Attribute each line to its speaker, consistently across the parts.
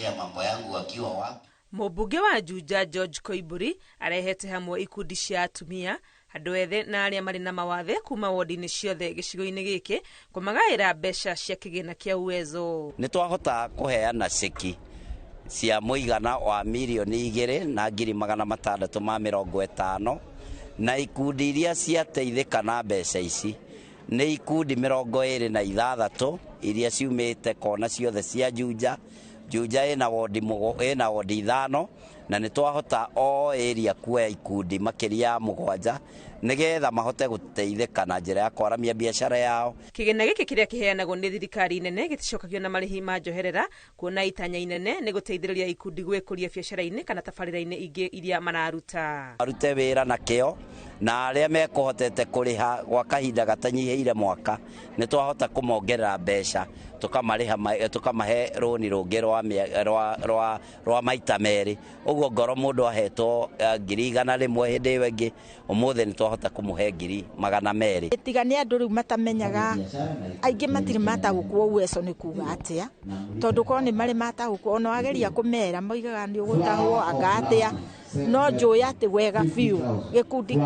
Speaker 1: Wanaongea mambo yangu wakiwa wapi?
Speaker 2: Mũmbunge wa Juja George Koimburi arehete hamwe ikundi cia atumia, andũ ethĩ na arĩa marĩ na mawathe kuma wodi-inĩ ciothe gĩcigo-inĩ gĩkĩ kũmagaĩra mbeca cia kĩgĩna kĩa Uwezo.
Speaker 1: Nĩ twahota kũheana ceki cia mũigana wa 2,650,000 na ikundi iria ciateithĩka na mbeca ici nĩ ikundi 26 iria ciumĩte kona ciothe cia Juja. Juja ĩna wodi ĩna wodi 5 na nĩ twahota o area kuoya ikundi makĩria ya 7 nĩgetha mahote gũteithĩka na njĩra ya kwaramia biacara yao.
Speaker 2: Kĩgĩna gĩkĩ kĩrĩa kĩheanagwo nĩ thirikari nene gĩticokagio na marĩhi ma njoherera, kuona itanya inene nĩ gũteithĩrĩria ikundi gwĩkũria biacara-inĩ kana tabarĩra-inĩ ingĩ iria mararuta.
Speaker 1: Arute wĩra na kĩo na arĩa mekũhotete kũrĩha gwa kahinda gatanyihĩire mwaka nĩ twahota kũmongerera mbeca tũkamarĩha tũkamahe rũni rũngĩ rwa maita merĩ. Ũguo ngoro mũndũ ahetwo 100,000 hĩndĩ ĩyo ĩngĩ, ũmũthĩ nĩ twahota kũmũhe 200,000.
Speaker 3: Tiga nĩ andũ rĩu matamenyaga, aingĩ matirĩ mataũkwo Uwezo nĩ kuga atĩa, tondũ korwo nĩ marĩ mataũkwo ona wageria kũmera moigaga nĩ ũgũtahwo anga atĩa, no njũĩ atĩ wega biũ gĩkundi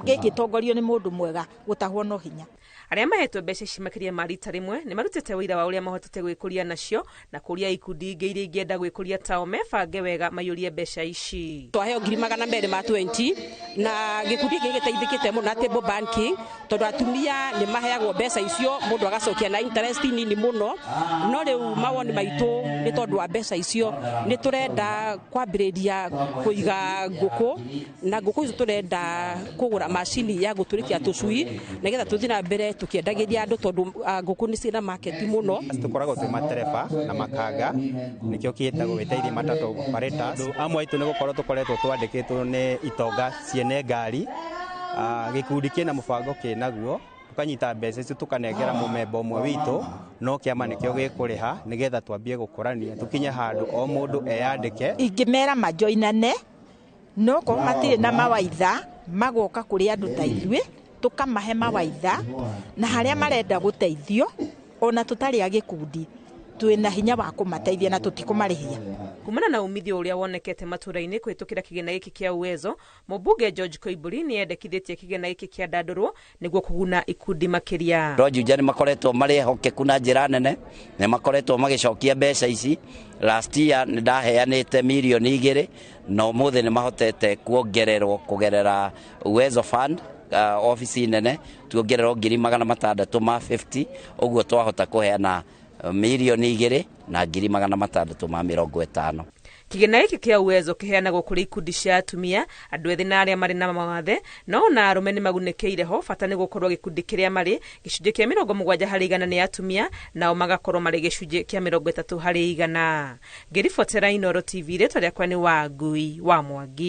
Speaker 3: gĩkĩtongorio nĩ mũndũ mwega gũtahwo no hinya.
Speaker 2: Arĩa mahetwo mbeca ici makĩria ma rita rĩmwe nĩ marutĩte wĩira wa ũrĩa mahotete gwĩkũria nacio na kũria ikundi ingĩ iria ingĩenda gwĩkũria tao mebange wega maiyũrie mbeca ici.
Speaker 4: Twaheo 220,000 na gĩkundi gĩkĩ gĩteithĩkĩte mũno na table banking tondũ atumia nĩ maheagwo mbeca icio mũndũ agacokia na interest nini mũno, no rĩu mawoni maitũ nĩ tondũ wa mbeca icio nĩ tũrenda kwambĩrĩria kũiga ngũkũ, na ngũkũ icio tũrenda kũgũra macini ya gũtũrĩkia tũcui nĩgetha tũthiĩ na mbere tũkĩendagĩria andũ tondũ ngũkũ nĩ ciĩna market mũno.
Speaker 5: Tũkoragwo twĩ matereba na makanga, nĩkĩo kĩtagwo wĩteithie matatũ operators. Amwe aitũ nĩ gũkorwo tũkoretwo twandĩkĩtwo nĩ itonga ciene ngari, gĩkundi kĩna mũbango kĩnaguo tukanyita mbeca icio tukanengera mũmemba ũmwe witũ, no kĩama nĩkĩo gĩkũrĩha nĩgetha twambie gũkũrania tũkinye handũ o mũndũ eyandĩke.
Speaker 3: Ingĩmera majoinane no korwo matirĩ na mawaitha magoka kũrĩ andũ ta ithuĩ tũkamahe mawaitha na harĩa marenda gũteithio ona tũtarĩ a gĩkundi twĩna hinya wa kũmateithia na tũtikũmarĩhia.
Speaker 2: Kumana na umithio ũrĩa wonekete matũra-inĩ kũhĩtũkĩra kĩgĩna gĩkĩ kĩa Uwezo, mũmbunge George Koimburi nĩ endekithĩtie kĩgĩna gĩkĩ kĩandandũrwo nĩguo kũguna ikundi makĩria.
Speaker 1: Andũ a Juja nĩ makoretwo marĩ ehokeku na njĩra nene, nĩ makoretwo magĩcokia mbeca ici. Last year nĩ ndaheanĩte 2 million na ũmũthĩ nĩ mahotete kuongererwo kũgerera Uwezo Fund ofici nene tuongererwo 650,000, ũguo twahota kũheana 2,650,000.
Speaker 2: Kĩgĩna gĩkĩ kĩa Uwezo kĩheanagwo kũrĩ ikundi cia atumia, andũ ethĩ na arĩa marĩ na mawathe, no ona arũme nĩ magunĩkĩire ho. Bata nĩ gũkorwo gĩkundi kĩrĩa marĩ gĩcunjĩ kĩa 70% nĩ atumia, nao magakorwo marĩ gĩcunjĩ kĩa 30%. Ngĩribotera Inooro TV, rĩtwa rĩakwa nĩ Wangui wa Mwangi.